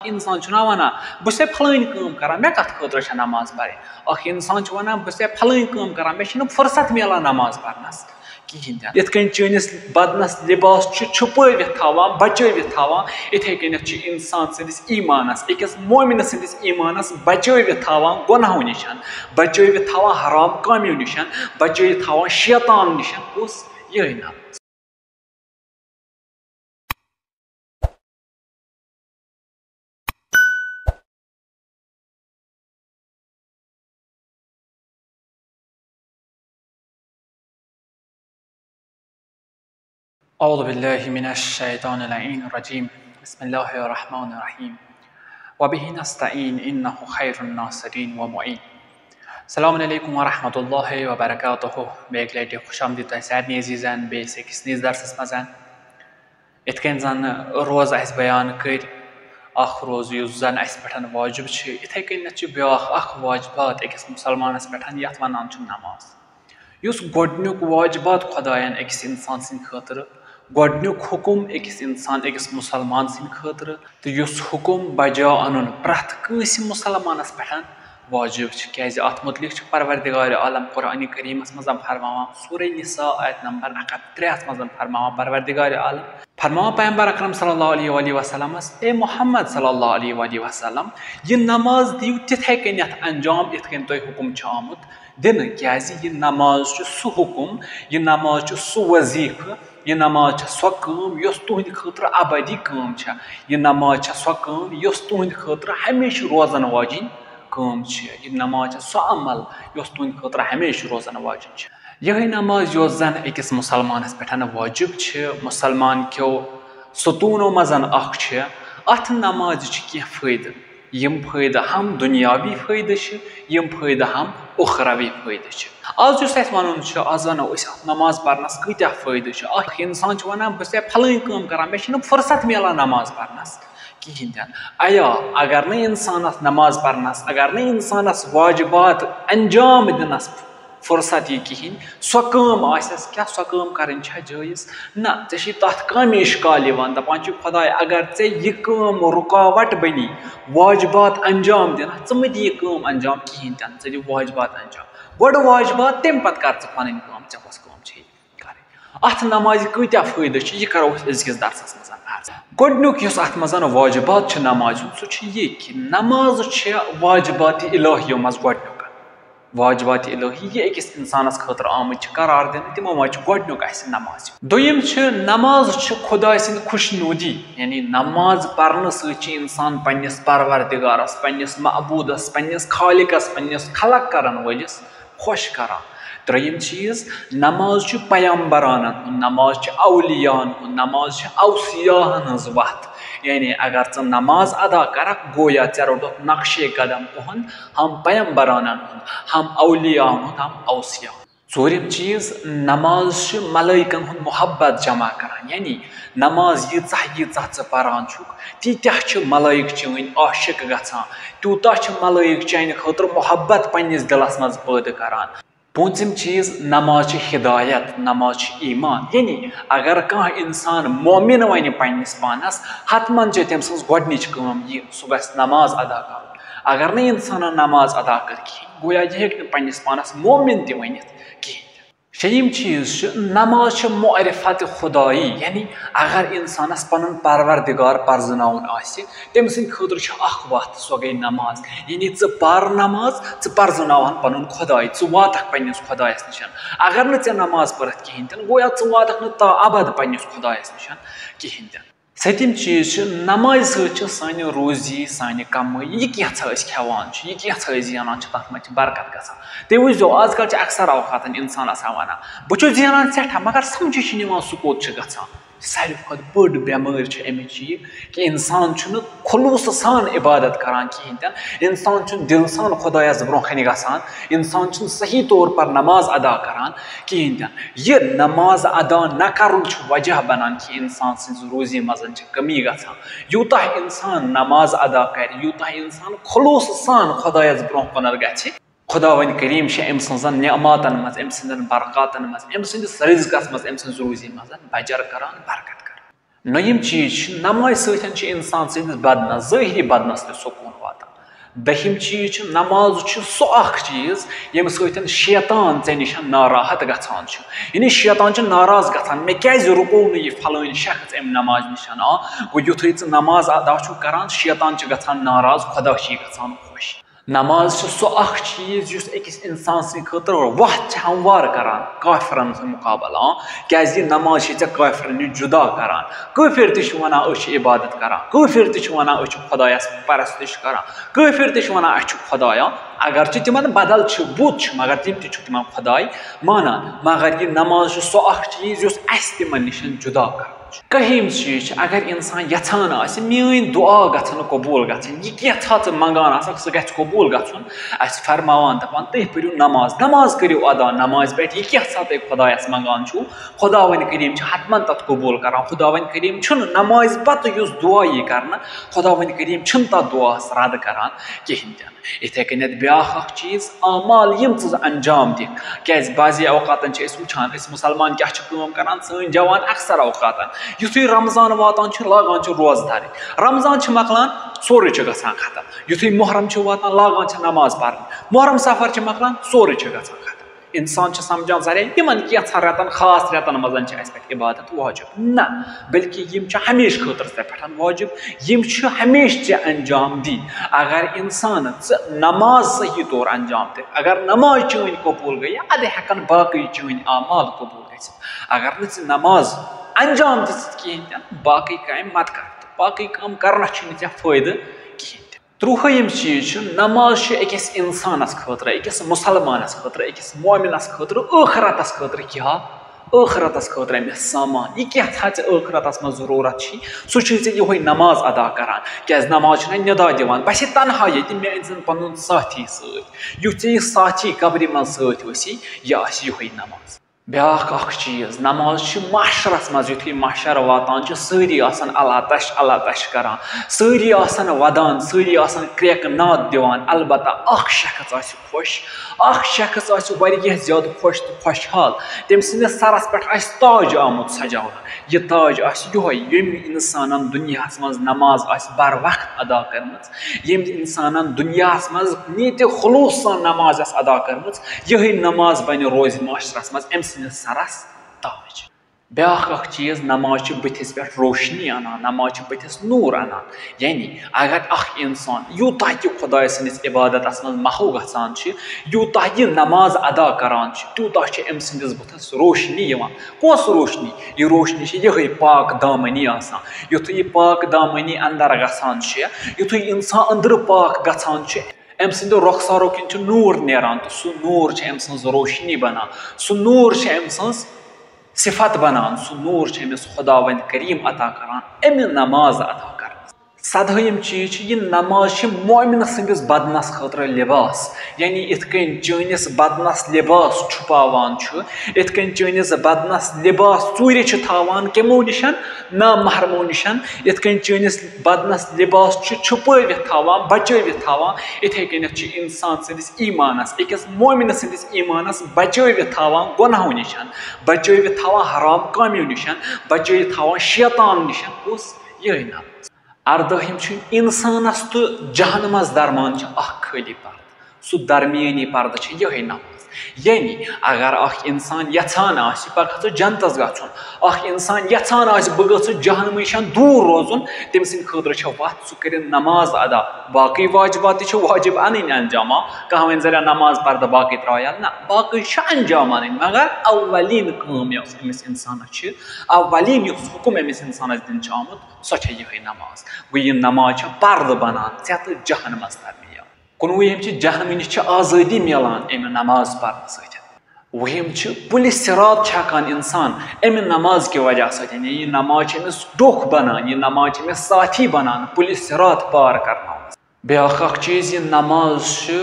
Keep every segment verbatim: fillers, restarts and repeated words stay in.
اِنسان چھُنہ وَنان، "بہٕ چھُسے پھلٲنۍ کٲم کَران، مےٚ کَتھ خٲطرٕ چھےٚ نماز پَرٕنۍ؟" اَکھ اِنسان چھُ وَنان، "بہٕ چھُسے پھلٲنۍ کٲم کَران، مےٚ چھِنہٕ فُرصت میلان نماز پَرنَس کِہیٖنۍ تہِ نہٕ۔" یِتھ کٔنۍ چٲنِس بدنَس لِباس چھُ چھُپٲوِتھ تھاوان، بَچٲوِتھ تھاوان، یِتھَے کٔنٮ۪تھ چھُ اِنسان سٕنٛدِس ایٖمانَس، أکِس مومِنہٕ سٕنٛدِس ایٖمانَس بَچٲوِتھ تھاوان گۄناہو نِشَن، بَچٲوِتھ تھاوان حرام کامیو نِشَن، بَچٲوِتھ تھاوان شیطان نِشَن۔ کُس؟ یِہوٚے نماز۔ أعوذ بالله من الشيطان اللعين الرجيم. بسم الله الرحمن الرحيم. وبه نستعين إنه خير الناصرين ومعين. السلام عليكم ورحمة الله وبركاته. بیٚیہِ اَکہِ لَٹہِ خوش آمدید تۄہہِ سارنٕے عزیٖزَن بیٚیِس أکِس نٔیِس درسَس منٛز۔ یِتھ کٔنۍ زَن روزٕ اَسہِ بیان کٔرۍ، اَکھ روزٕ یُس زَن اَسہِ پٮ۪ٹھ واجب چھِ، یِتھَے کٔنٮ۪تھ چھِ بیٛاکھ اَکھ واجبات أکِس مُسلمانَس پٮ۪ٹھ، یَتھ وَنان چھِ نماز۔ یُس گۄڈٕنیُک واجبات خۄدایَن أکِس اِنسان سٕنٛدِ خٲطرٕ، گۄڈٕنیُک حُکُم أکِس اِنسان، أکِس مُسلمان سٕنٛدِ خٲطرٕ، تہٕ یُس حُکُم بجا اَنُن پرٛٮ۪تھ کٲنٛسہِ مُسلمانَس پٮ۪ٹھ واجب چھِ، کیٛازِ اَتھ مُتعلِق چھِ پروردگار عالم قرآن کریٖمَس منٛز فرماوان، سورہ نساء آیت نمبر اَکھ ہَتھ ترٛےٚ ہَس منٛز فرماوان پروردگار عالم، فرماوان پیغمبر اکرم صلی اللہ علیہ وآلہ وسلمس، "اے محمد صلی اللہ علیہ وآلہ وسلم، یہِ نماز دِیِو تِتھَے کٔنٮ۪تھ انجام، یِتھ کٔنۍ تۄہہِ حُکُم چھُ آمُت دِنہٕ، کیٛازِ یہِ نماز چھُ سُہ حُکُم، یہِ نماز چھُ سُہ وظیٖفہٕ، یہِ نماز چھےٚ سۄ کٲم، یۄس تُہٕنٛدِ خٲطرٕ ابدی کٲم چھےٚ۔ یہِ نماز چھےٚ سۄ کٲم، یۄس تُہٕنٛدِ خٲطرٕ ہمیشہِ روزَن واجِنۍ کٲم چھِ۔ یہِ نماز چھےٚ سۄ عمل، یۄس تُہٕنٛدِ خٲطرٕ ہمیشہِ روزَن واجِنۍ چھِ۔" یِہوٚے نماز، یۄس زَن أکِس مُسلمانَس پٮ۪ٹھ واجب چھِ، مُسلمان کیو ستوٗنو منٛز اَکھ چھِ، اَتھ نمازِ چھِ کینٛہہ فٲیدٕ۔ یِم فٲیدٕ ہم دُنیاوی فٲیدٕ چھِ، یِم فٲیدٕ ہم اُخروی فٲیدٕ چھِ۔ آز یُس اَسہِ وَنُن چھُ، آز وَنو أسۍ اَتھ نماز پَرنَس کۭتیٛاہ فٲیدٕ چھِ۔ اَکھ اِنسان چھُ وَنان، "بہٕ چھُسے پھلٲنۍ کٲم کَران، مےٚ چھِنہٕ فُرصت میلان نماز پَرنَس کِہیٖنۍ تہِ نہٕ۔" ایا، اگر نہٕ اِنسانَس نماز پَرنَس، اگر نہٕ اِنسانَس واجبات انجام دِنَس فُرصت یی کِہیٖنۍ، سۄ کٲم آسٮ۪س کیٛاہ، سۄ کٲم کَرٕنۍ چھا جٲیِز؟ نہ، ژےٚ چھِ تَتھ کامہِ اِشکال یِوان، دَپان چھِ، "خۄداے، اگر ژےٚ یہِ کٲم رُکاوَٹ بَنی واجبات انجام دِنَس، ژٕ مہٕ دِ یہِ کٲم انجام کِہیٖنۍ تہِ نہٕ، ژٕ دِ واجبات انجام۔ گۄڈٕ واجبات، تَمہِ پَتہٕ کَر ژٕ پَنٕنۍ کٲم، ژےٚ کۄس کٲم چھے کَرٕنۍ؟" اَتھ نمازِ کۭتیٛاہ فٲیدٕ چھِ، یہِ کَرو أسۍ أزکِس درسَس منٛز عرض۔ گۄڈٕنیُک یُس اَتھ منٛز واجبات چھُ نمازِ ہُنٛد، سُہ چھُ یہِ کہِ نماز چھِ واجبات الہیو منٛز گۄڈٕنیُک۔ واجبات الہی یہِ أکِس اِنسانَس خٲطرٕ آمٕتۍ چھِ قرار دِنہٕ، تِمو منٛز چھُ گۄڈٕنیُک اَسہِ نماز۔ دوٚیِم چھِ، نماز چھِ خۄداے سٕنٛدِ خۄشنودی، یعنی نماز پَرنہٕ سۭتۍ چھِ اِنسان پنٛنِس پروردگارَس، پنٛنِس معبوٗدَس، پنٛنِس خالقَس، پنٛنِس خلق کَرَن وٲلِس خۄش کَران۔ ترٛیٚیِم چیٖز، نماز چھُ پیمبرانَن ہُنٛد، نماز چھِ اولیاہَن ہُنٛد، نماز چھِ اوصیاہَن ہٕنٛز وَتھ۔ یعنی اگر ژٕ نماز ادا کَرَکھ، گویا ژےٚ روٚٹُتھ نقشے قدم کُہُنٛد، ہم پیمبرانن ہُنٛد، ہم اولیاءن ہُنٛد، ہم اوصیاء۔ ژوٗرِم چیٖز، نماز چھِ ملٲیکن ہُنٛد محبت جمع کران، یعنی نماز ییٖژاہ ییٖژاہ ژٕ پران چھُکھ، تیٖتیٛاہ چھِ ملٲیک چٲنۍ عاشق گژھان، تیوٗتاہ چھِ ملٲیک چانہِ خٲطرٕ محبت پننِس دِلس منٛز پٲدٕ کران۔ پوٗنٛژِم چیٖز، نماز چھِ ہدایت، نماز چھِ ایمان۔ یعنی اگر کانٛہہ اِنسان مومِن وَنہِ پننِس پانَس، حتماً چھِ تٔمۍ سٕنٛز گۄڈٕنِچ کٲم یہِ، سُہ گژھِ نماز ادا کَرُن۔ اگر نہٕ اِنسانَن نماز ادا کٔر کِہیٖنۍ، گویا یہِ ہیٚکہِ نہٕ پننِس پانَس مومِن تہِ ؤنِتھ کِہیٖنۍ تہِ۔ شیٚیِم چیٖز چھُ، نماز چھِ معرفت خدایی، یعنی اگر اِنسانَس پَنُن پروردگار پرزٕناوُن آسہِ، تٔمۍ سٕنٛدِ خٲطرٕ چھِ اکھ وَتھ، سۄ گٔے نماز۔ یعنی ژٕ پَر نماز، ژٕ پرزٕناوہَن پَنُن خۄداے، ژٕ واتَکھ پنٛنِس خۄدایَس نِش۔ اگر نہٕ ژےٚ نماز پٔرِتھ کِہیٖنۍ تہِ نہٕ، گویا ژٕ واتَکھ نہٕ تا اَبَد پنٛنِس خۄدایَس نِش کِہیٖنۍ تہِ نہٕ۔ سٔتِم چیٖز چھِ، نمازِ سۭتۍ چھِ سانہِ روزی، سانہِ کمٲیی، یہِ کینٛژھا أسۍ کھٮ۪وان چھِ، یہِ کینٛژھا أسۍ زینان چھِ، تَتھ منٛز چھِ برکت گژھان۔ تُہۍ وٕچھزیو، آز کل چھِ اکثر اوقاتَن اِنسان آسان وَنان، "بہٕ چھُس زینان سٮ۪ٹھاہ، مگر سمجھی چھِنہٕ یِوان سُہ کوٚت چھُ گژھان۔" ساروی کھۄتہٕ بٔڑ بٮ۪مٲرۍ چھِ اَمِچ یہِ کہِ اِنسان چھُنہٕ خلوٗصہٕ سان عبادت کران کِہیٖنۍ تہِ نہٕ، اِنسان چھُنہٕ دِل سان خۄدایَس برونٛہہ کَنہِ گژھان، اِنسان چھُنہٕ صحیح طور پر نماز ادا کران کِہیٖنۍ تہِ نہٕ۔ یہِ نماز ادا نہ کرُن چھُ وجہ بنان کہِ اِنسان سٕنٛزِ روزی منٛز چھِ کمی گژھان۔ یوٗتاہ اِنسان نماز ادا کرِ، یوٗتاہ اِنسان خلوٗصہٕ سان خۄدایَس برونٛہہ کُنَتھ گژھِ، خۄداوند کریم چھِ أمۍ سٕنٛزن نعماتن منٛز، أمۍ سٕنٛدٮ۪ن برکاتن منٛز، أمۍ سٕنٛدِس رزقس منٛز، أمۍ سٕنٛزِ روزی منٛز بجر کران، برکت کران۔ نوٚیِم چیٖز چھُ، نمازِ سۭتۍ چھُ اِنسان سٕنٛدِس بدنس، ظٲہری بدنس تہِ سکوٗن واتان۔ دٔہِم چیٖز چھُ، نماز چھُ سُہ اکھ چیٖز، ییٚمہِ سۭتۍ شیطان ژےٚ نِش ناراحت گژھان چھُ۔ یعنی شیطان چھُ ناراض گژھان، مےٚ کیازِ رُکوو نہٕ یہِ فلٲنۍ شخص اَمہِ نمازِ نِش؟ آ، گوٚو یُتھُے ژٕ نماز ادا چھُکھ کران، شیطان چھُ گژھان ناراض، خۄدا چھُے گژھان خۄش۔ نماز چھِ سُہ اکھ چیٖز یُس أکِس اِنسان سٕنٛدِ خٲطرٕ وَتھ چھِ ہموار کران کافرن ہُنٛد مُقابلہٕ۔ آ، کیازِ یہِ نماز چھِ ژےٚ کافرن نِش جُدا کران۔ کٲفِر تہِ چھِ وَنان أسۍ چھِ عبادت کران، کٲفِر تہِ چھِ وَنان أسۍ چھِ خۄدایَس پرستش کران، کٲفِر تہِ چھِ وَنان اَسہِ چھُ خۄدایا، اگرچہِ تِمن بدل چھِ، بُت چھِ، مگر تِم تہِ چھِ تِمن خۄداے مانان۔ مگر یہِ نماز چھِ سُہ اکھ چیٖز یُس اَسہِ تِمن نِش جُدا کران چھُ۔ کٔہِم چیٖز چھِ، اگر اِنسان یژھان آسہِ میٲنۍ دُعا گژھن قبوٗل گژھٕنۍ، یہِ کینٛژھا ژٕ منٛگان آسکھ، سُہ گژھِ قبوٗل گژھُن۔ اَسہِ فرماوان دَپان، تُہۍ پٔرِو نماز، نماز کٔرِو ادا، نمازِ پٮ۪ٹھ یہِ کینٛژھا تُہۍ خۄدایَس منٛگان چھُو، خۄداوندِ کریٖم چھِ حتماً تَتھ قبوٗل کران، خۄداوندِ کریٖم چھُنہٕ نمازِ پتہٕ یُس دُعا یی کرنہٕ، خۄداوندِ کریٖم چھُنہٕ تَتھ دُعاہَس رد کران کِہیٖنۍ تہِ نہٕ۔ یِتھَے کٔنٮ۪تھ بیٛاکھ اَکھ چیٖز، اعمال یِم ژٕ انجام دِکھ، کیٛازِ بعضی اوقاتن چھِ أسۍ وٕچھان، أسۍ مُسلمان کیٛاہ چھِ کٲم کران، سٲنۍ جوان اکثر اوقاتن یُتھُے رمضان واتان چھُ، لاگان چھِ روزٕ دارٕنۍ، رمضان چھِ مۄکلان، سورُے چھُ گژھان ختم، یُتھُے محرم چھُ واتان، لاگان چھِ نماز پرنہِ، محرم سفر چھِ مۄکلان، سورُے چھُ گژھان ختم۔ اِنسان چھُ سمجھان، زَرے یِمن کینٛژھن رٮ۪تن، خاص رٮ۪تن منٛز چھِ اَسہِ پٮ۪ٹھ عبادت واجب۔ نہ، بلکہِ یِم چھِ ہمیشہٕ خٲطرٕ ژےٚ پٮ۪ٹھ واجب، یِم چھِ ہمیشہٕ ژےٚ انجام دی۔ اگر اِنسان ژٕ نماز صحیح طور انجام دِکھ، اگر نماز چٲنۍ قبوٗل گٔیہِ، اَدٕ ہٮ۪کن باقٕے چٲنۍ اعمال قبوٗل گٔژھِتھ۔ اگر نہٕ ژٕ نماز انجام دِژٕتھ کِہیٖنۍ تہِ نہٕ، باقٕے کامہِ مت کر تہٕ باقٕے کٲم کرنس چھُنہٕ ژےٚ فٲیدٕ کِہیٖنۍ تہِ۔ ترٛوہٲیِم چیٖز چھُ، نماز چھُ أکِس اِنسانَس خٲطرٕ، أکِس مُسلمانَس خٲطرٕ، أکِس مومِنَس خٲطرٕ، ٲخرَتَس خٲطرٕ کیٛاہ؟ ٲخرَتَس خٲطرٕ أمِس سامان۔ یہِ کینٛژھا ژےٚ ٲخرَتَس منٛز ضروٗرت چھی، سُہ چھُے ژےٚ یِہوٚے نماز ادا کران۔ کیٛازِ نماز چھُنہ نِدا دِوان، بَس یہِ تنہا ییٚتہِ، مےٚ أنۍ زَن پَنُن ساتھی سۭتۍ۔ یُتھ ژےٚ یہِ ساتھی قبرِ منٛز سۭتۍ ٲسی، یہِ آسہِ یِہوٚے نماز۔ بیٛاکھ اکھ چیٖز، نماز چھِ محشرس منٛز، یُتھُے محشر واتان چھُ، سٲری آسان اللہ تش اللہ تش کران، سٲری آسان ودان، سٲری آسان کرٛیکہٕ ناد دِوان۔ البتہ اکھ شخص آسہِ خۄش، اکھ شخص آسہِ واریاہ زیادٕ خۄش تہٕ خۄشحال، تٔمۍ سٕنٛدِس سرس پٮ۪ٹھ آسہِ تاج آمُت سجاونہٕ۔ یہِ تاج آسہِ یِہوٚے، ییٚمۍ اِنسانن دُنیاہس منٛز نماز آسہِ بر وقت ادا کٔرمٕژ، ییٚمۍ اِنسانن دُنیاہس منٛز نیتِ خلوص سان نماز آسہِ ادا کٔرمٕژ، یِہوٚے نماز بنہِ روزِ معاشرس منٛز أمۍ سٕنٛدِس سرس تاج۔ بیٛاکھ اکھ چیٖز، نماز چھِ بٕتھِس پٮ۪ٹھ روشنی انان، نماز چھِ بٕتھِس نوٗر انان۔ یعنی اگر اکھ انسان یوٗتاہ تہِ خۄداے سٕنٛدِس عبادتس منٛز محو گژھان چھِ، یوٗتاہ یہِ نماز ادا کران چھِ، تیوٗتاہ چھِ أمۍ سٕنٛدِس بٕتھِس روشنی یِوان۔ کۄس روشنی؟ یہِ روشنی چھِ یِہوٚے پاک دامنی آسان۔ یُتھُے یہِ پاک دامنی اندر گژھان چھِ، یُتھُے انسان أنٛدرٕ پاک گژھان چھُ، أمۍ سٕنٛدِ رۄخسارو کِنۍ چھُ نوٗر نیران تہٕ سُہ نوٗر چھُ أمۍ سٕنٛز روشنی بنان، سُہ نوٗر چھُ أمۍ سٕنٛز صفت بنان، سُہ نوٗر چھُ أمِس خۄداوند کریم عطا کران اَمہِ نماز ادا کرنہٕ۔ سدہٲیِم چیٖز چھُ، یہِ نماز چھِ مؤمنہٕ سٕنٛدِس بدنس خٲطرٕ لباس، یعنی یِتھ کٔنۍ چٲنِس بدنس لباس چھُپاوان چھُ، یِتھ کٔنۍ چٲنِس بدنس لباس ژوٗرِ چھِ تھاوان کمو نِشن؟ نامحرمو نِشن۔ یِتھ کٔنۍ چٲنِس بدنس لباس چھُ چھُپٲوِتھ تھاوان، بچٲوِتھ تھاوان، یِتھے کٔنٮ۪تھ چھُ انسان سٕنٛدِس ایٖمانس، أکِس مومنہٕ سٕنٛدِس ایٖمانس بچٲوِتھ تھاوان گۄناہو نِشن، بچٲوِتھ تھاوان حرام کامیو نِشن، بچٲوِتھ تھاوان شیطان نِشن۔ کُس؟ یِہوٚے نماز۔ اردٲہِم چھُ، انسانس تہٕ جہنمس درمیان چھُ اکھ خٲلی پردٕ۔ سُہ درمیٲنی پردٕ چھِ یِہوٚے نماز۔ یعنی اگر اکھ انسان یژھان آسہِ بہٕ گژھٕ جنتس گژھُن، اکھ انسان یژھان آسہِ بہٕ گژھٕ جہنمہٕ نِشن دوٗر روزُن، تٔمۍ سٕنٛدِ خٲطرٕ چھےٚ وتھ، سُہ کٔرِن نماز ادا۔ باقٕے واجبات تہِ چھِ واجب انٕنۍ انجام۔ آ، کانٛہہ ونہِ زَریا نماز پردٕ باقٕے ترٛاویا؟ نہ، باقٕے چھِ انجام انٕنۍ، مگر اولین کٲم یۄس أمِس انسانس چھِ، اولین یُس حُکم أمِس انسانس دِنہٕ چھُ آمُت، سۄ چھےٚ یِہوٚے نماز۔ گوٚو یہِ نماز چھےٚ پردٕ بنان ژےٚ تہٕ جہنمس درمیان۔ کُنوُہِم چھِ، جہنمہٕ نِش چھِ آزٲدی میلان اَمہِ نماز پرنہٕ سۭتۍ۔ وُہِم چھِ، پُلہِ صراط چھِ ہٮ۪کان اِنسان اَمہِ نماز کہِ وجہ سۭتۍ، یعنی یہِ نماز چھِ أمِس ڈوٚکھ بنان، یہِ نماز چھِ أمِس ساتھی بنان پُلہِ صراط پار کرناونس۔ بیٛاکھ اکھ چیٖز، یہِ نماز چھِ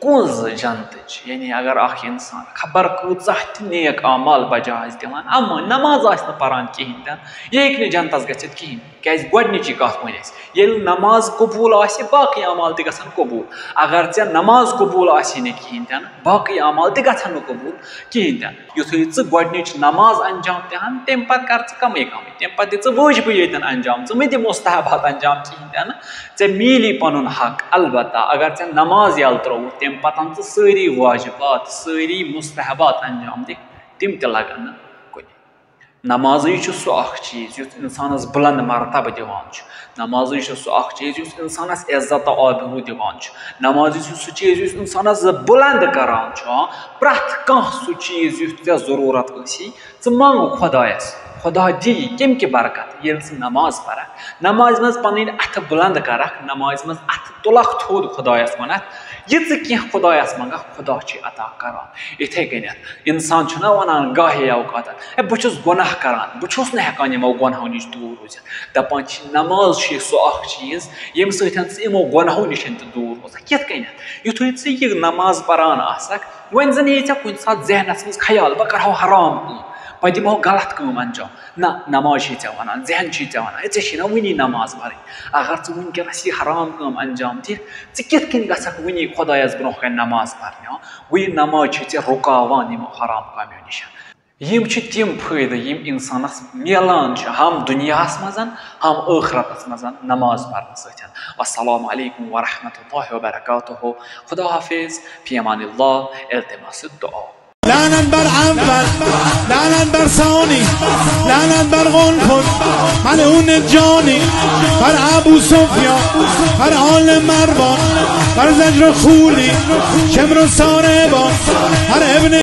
پونٛز جنتٕچ، یعنی اگر اکھ انسان خبر کۭژاہ تہِ نیک اعمال بجا آسہِ دِوان، اما نماز آسہِ نہٕ پران کِہیٖنۍ تہِ نہٕ، یہِ ہیٚکہِ نہٕ جنتس گٔژھِتھ کِہیٖنۍ۔ کیازِ؟ گۄڈٕنِچی کتھ وۄنۍ اَسہِ، ییٚلہِ نماز قبوٗل آسہِ، باقٕے اعمال تہِ گژھن قبوٗل۔ اگر ژےٚ نماز قبوٗل آسہِ نہٕ کِہیٖنۍ تہِ نہٕ، باقٕے اعمال تہِ گژھن نہٕ قبوٗل کِہیٖنۍ تہِ نہٕ۔ یُتھُے ژٕ گۄڈٕنِچ نماز انجام دِہن، تَمہِ پتہٕ کر ژٕ کمٕے کمٕے، تَمہِ پتہٕ دِ ژٕ وٲجبٕے ییٚتٮ۪ن انجام، ژٕ مہٕ دِ مستحبات انجام کِہیٖنۍ تہِ نہٕ۔ ژےٚ میلی پنُن حق۔ البتہ اگر ژےٚ نماز یَلہٕ ترٛووُتھ، تَمہِ پتہٕ ژٕ سٲری واجبات، سٲری مستحبات انجام دِکھ، تِم تہِ لگن نہٕ کُنہِ۔ نمازٕے چھُ سُہ اکھ چیٖز یُس انسانس بلند مرتبہٕ دِوان چھُ۔ نمازٕے چھُ سُہ اکھ چیٖز یُس انسانس عزت و آبروٗ دِوان چھُ۔ نمازٕے چھُ سُہ چیٖز یُس انسانس بلند کران چھُ۔ آ، پرٛٮ۪تھ کانٛہہ سُہ چیٖز یُس ژےٚ ضروٗرت ٲسی، ژٕ منٛگ خۄدایَس، خۄدا دِیہِ کَمہِ کہِ برکت، ییٚلہِ ژٕ نماز پرکھ، نمازِ منٛز پنٕنۍ اَتھٕ بُلنٛد کرکھ، نمازِ منٛز اَتھٕ تُلکھ تھوٚد خۄدایَس وَنَتھ، یہِ ژٕ کینٛہہ خۄدایَس منٛگکھ، خۄدا چھُے عطا کران۔ یِتھَے کٔنٮ۪تھ اِنسان چھُنہ وَنان گاہے اوقاتَن، "ہے، بہٕ چھُس گۄناہ کران، بہٕ چھُس نہٕ ہٮ۪کان یِمو گۄناہو نِش دوٗر روٗزِتھ۔" دَپان چھِ، نماز چھِ سُہ اَکھ چیٖز، ییٚمہِ سۭتۍ ژٕ یِمو گۄناہو نِش تہِ دوٗر روزکھ۔ کِتھ کٔنٮ۪تھ؟ یُتھُے ژٕ یہِ نماز پران آسکھ، وۄنۍ زن یی ژےٚ کُنہِ ساتہٕ ذہنس منٛز خیال، بہٕ کرہو حرام کٲم، بہٕ دِمہو غلط کٲم انجام۔ نہ، نماز چھے ژےٚ ونان، ذہن چھُے ژےٚ ونان، ہے، ژےٚ چھے نہ وُنی نماز پرٕنۍ۔ اگر ژٕ وُنکیٚنس یہِ حرام کٲم انجام دِکھ، ژٕ کِتھ کٔنۍ گژھکھ وُنی خۄدایس برونٛہہ کنہِ نماز پرنہِ؟ ہاں، گوٚو یہِ نماز چھے ژےٚ رُکاوان یِمو حرام کامیو نِش۔ یِم چھِ تِم فٲیدٕ یِم انسانس میلان چھِ، ہم دُنیاہس منٛز، ہم ٲخرتس منٛز نماز پرنہٕ سۭتۍ۔ والسلام علیکم ورحمۃ اللہ وبرکاتہ۔ خدا حافظ، فی امان اللہ، التماس الدعا۔ لعنت بر اول، لعنت بر ثانی، لعنت بر قنفذ، ملعون جانی، بر ابو سفیان، بر آل مروان، بر زجر و خولی، شمر و ساربان، بر ابن